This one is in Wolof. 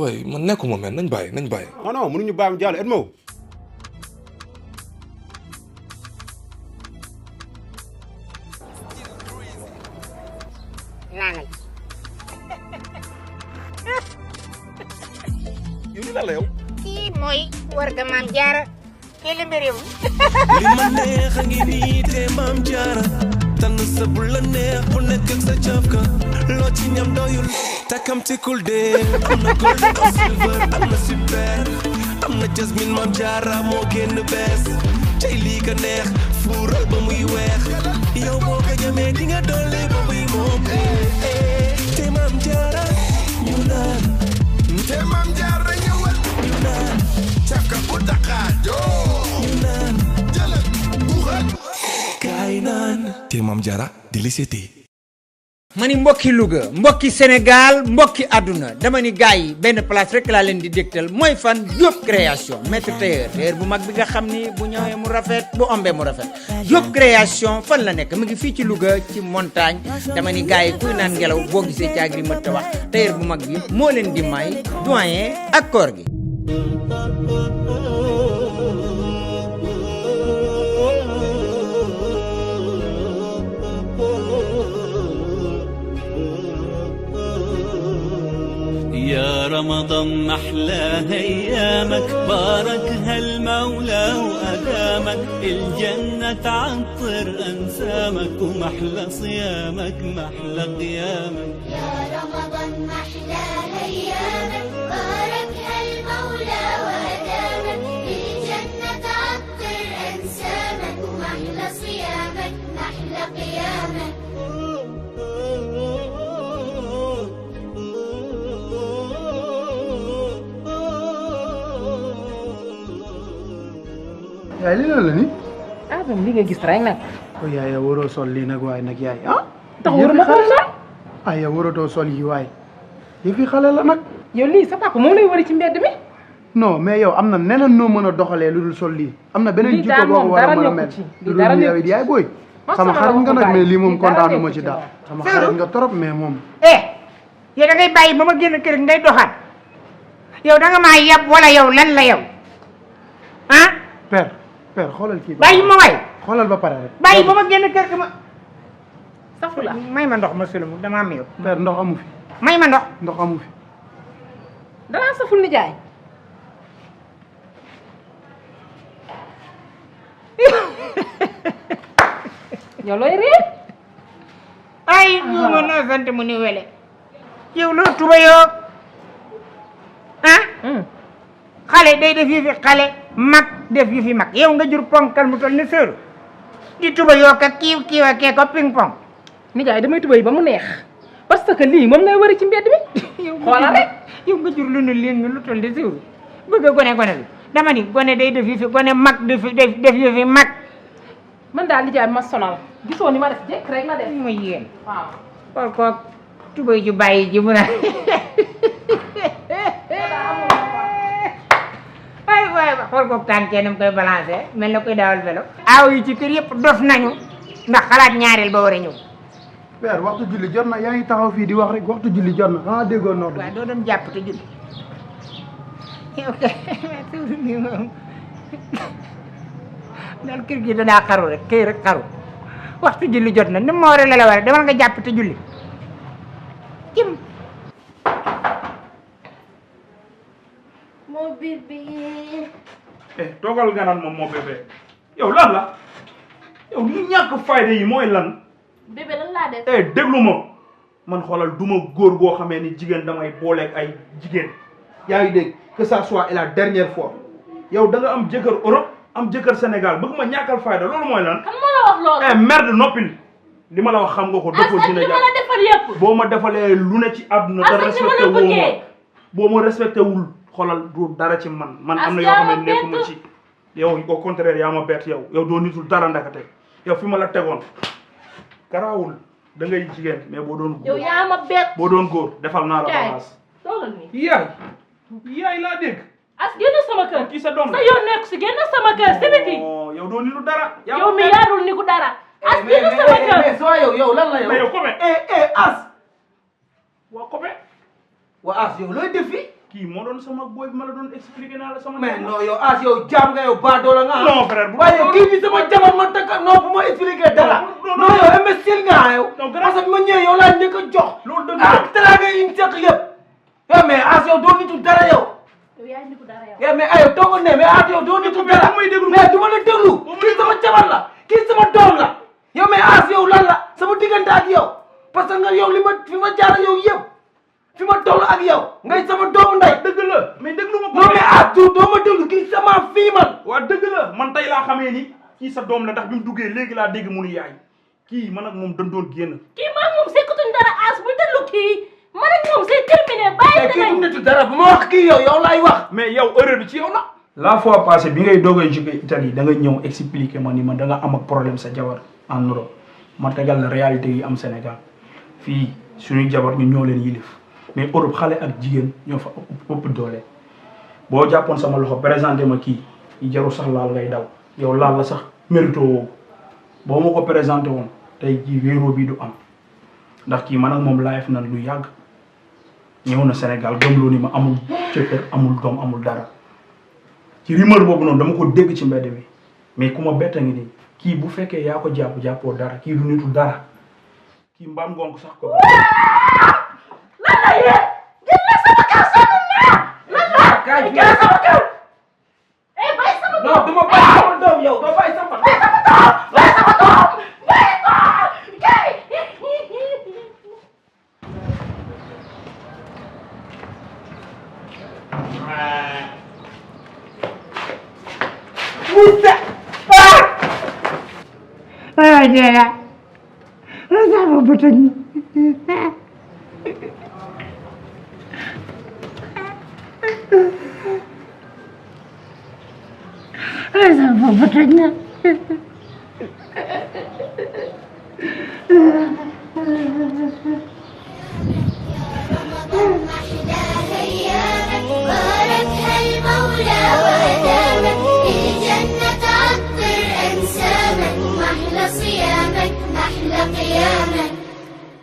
boy man nekkuma men nañ bàyyi. non mënuñu bàyyi mu jàll Edmo. naanal. yow li la yow. kii mooy warga maam jaara. kii la mbir yow. li ma neex a ngi nii te maam jaara. tànn sa bu la neex bu nekk ak sa cafka loo ci ñam doyul takamti kul de am na golden or silver am na super am na jasmine maam jaara moo génn bees tey lii ka neex fuural ba muy weex yow boo ko ñamee di nga doole ba muy moom te maam jaara ñu naan te maam jaara ñëwal ñu naan cafka bu Dakar ñu naan jëlal buuxal kaay naan te maam jaara délicieté mani mbokki Louga mbokki Sénégal mbokki àdduna dama ni gars yi benn place rek laa leen di dégtal mooy fan Diop création maître tailleur bu mag bi nga xam ni bu ñëwee mu rafet bu ombee mu rafet Diop création fan la nekk mu ngi fii ci Louga ci montagne dama ni gars yi kuy naan ngelaw boo gisee caagri ma ta wax tailleur bu mag bi moo leen di may doyen ak koor gi. يا رمضان أحلى أيامك باركها المولى وأدامك الجنة تعطر أنسامك ومحلى صيامك محلى قيامك يا رمضان أحلى أيامك باركها المولى وأدامك الجنة تعطر أنسامك ومحلى صيامك محلى قيامك yaay li la ni Adam li nga gis rek nag ko yaay waroo sol lii nag waaye nag yaay ah tax waruma ko sol ay yow waratoo sol yi waay yëfi xale la nag yow lii sa papa moom lay wari ci mbedd mi non mais yow am na neneen noo mën a doxalee lu dul sol lii am na beneen jikko boo ko war a mën a mel lu dul yow it yaay booy sama xarit nga nag mais lii moom kontaanu ma ci daal sama xarit nga trop mais moom yow da ngay bàyyi ba ma génn kër ngay doxaat yow da nga maa yab wala yow lan la yow ah père xoolal kii bàyyi ma waay xoolal ba pare rek bàyyi ba ma génn kër gi ma safula may ma ndox ma sëlmu dama am yow père ndox amu fi may ma ndox amu fi danaa saful ni jaay yow looy réer ay yow ma noo sant mu ni wele yow loo tuba yoo xale day def yi fi xale mag def yi fi mag yow nga jur ponkal mu toll ni sëru di tuba yoo ka kiiw ak kee ko ping pong nijaay damay tubay ba mu neex parce que lii moom ngay wari ci mbedd mi xoolal rek yow nga jur lu nu leen lu toll di sëru bëgg a gone bi dama ni gone day def yi fi gone mag def yi fi mag man daal nijaay ma sonal gisoo ni ma def jekk rek la def mooy yéen waaw xool ko tubay ju bàyyi ji mu na waay xool ko tànkee nam koy balancé mel na koy daawal vélo aaw yi ci kër yëpp dof nañu ndax xalaat ñaareel ba war a ñëw père waxtu julli jot na yaa ngi taxaw fii di wax rek waxtu julli jot na xanaa déggoo noonu waaw doo doon jàpp te julli ok ni moom daal kër gi danaa xaru rek kër rek xaru waxtu julli jot na ni ma war a la war demal nga jàpp te julli kim moo bébé toogal nga naan moom moo bébé yow lan la yow li ñàkk fayda yi mooy lan bébé lan laa def déglu ma man xoolal duma góor goo xamee ni jigéen damay booleeg ay jigéen yaa ngi dégg que ça soit la dernière fois yow da nga am jëkkër Europe am jëkkër Sénégal bëgg ma ñàkkal fayda loolu mooy lan kan moo la wax loolu merde noppil li ma la wax xam nga ko dëppoo dina li ma la defal yëpp boo ma defalee lu ne ci àdduna te respecté woo ma boo ma respecté wul xoolal du dara ci man am na yoo xam ne nekkuma ci yow au contraire yaa ma bett yow doo nitul dara ndakate yow fi ma la tegoon garaawul da ngay jigéen mais boo doon góor yow yaa ma bett boo doon góor defal naa la balance toogal nii yaay laa dégg as génn sama kër kii sa doom sa yoon nekk si génn sama kër si biti yow doo nitu dara yow mi yaarul ni ku dara as génn sama kër mais soo yow lan la yow kome as waa kome waa as yow looy def fii kii moo doon sama boy bi ma la doon expliqué naa la sama. mais non yow as yow jaam nga yow baadoola nga. non frère bu waaye yow kii bi sama jabar ma takka non bu ma expliqué dara. non yow imbécile nga yow. parce que ma ñëwee yow laa njëkk a jox. loolu dëgg la teraanga yi ñu seq yëpp. yow mais as yow doo nitu dara yow. yow mais yow toogoon ne mais as yow doo nitu dara. mais du ma la déglu. kii sama jabar la kii sama doom la. yow mais as yow lan la sama diggante ak yow parce que nga yow li ma fi ma jaar yow yëpp fi ma toll ak yow ngay sama doomu ndey. dëgg la mais déglu ma ko. non mais as doo ma déglu kii sama fii man. waaw dëgg la man tey laa xamee ni kii sa doom la ndax bi mu duggee léegi laa dégg mu nu yaay kii man ak moom dañ doon génn. kii maa moom sekkatuñ dara as bu déglu kii man ak moom c'est terminé bàyyi kii bu netu dara bu ma wax kii yow laay wax. mais yow erreur bi ci yow la. la fois passée bi ngay doogay jóge Italie da nga ñëw expliquer ma ni ma da nga am ak problème sa jabar en Europe ma tegal la réalité yi am Sénégal fii suñuy jabar ñu ñoo leen yilif mais Europe xale ak jigéen ñoo fa ëpp doole boo jàppoon sama loxo présenté ma kii yi jarul sax laal ngay daw yow laal la sax mérito woo boo ma ko présenté woon tey jii wéeroo bii du am ndax kii man ak moom live na lu yàgg ñëw na Sénégal gëmloo ni ma amul jëkkër amul doom amul dara ci rumeur boobu noonu dama ko dégg ci mbedd mi mais ku ma bett a ngi nii kii bu fekkee yaa ko jàpp jàppoo dara kii du nitu dara kii mbaam ngonk sax ko. lan la yee génne sama kër sonn naa lan la génne sama kër bàyyi sama doom non du ma bàyyi sama doom yow doo bàyyi sama doom. bàyyi sama doom bàyyi ko kay. Ay Dela, sama bëtëñ. Ay sama bëtëñ na. باركها المولى وأدامك الجنة عطر أنسامك محلى صيامك محلى قيامك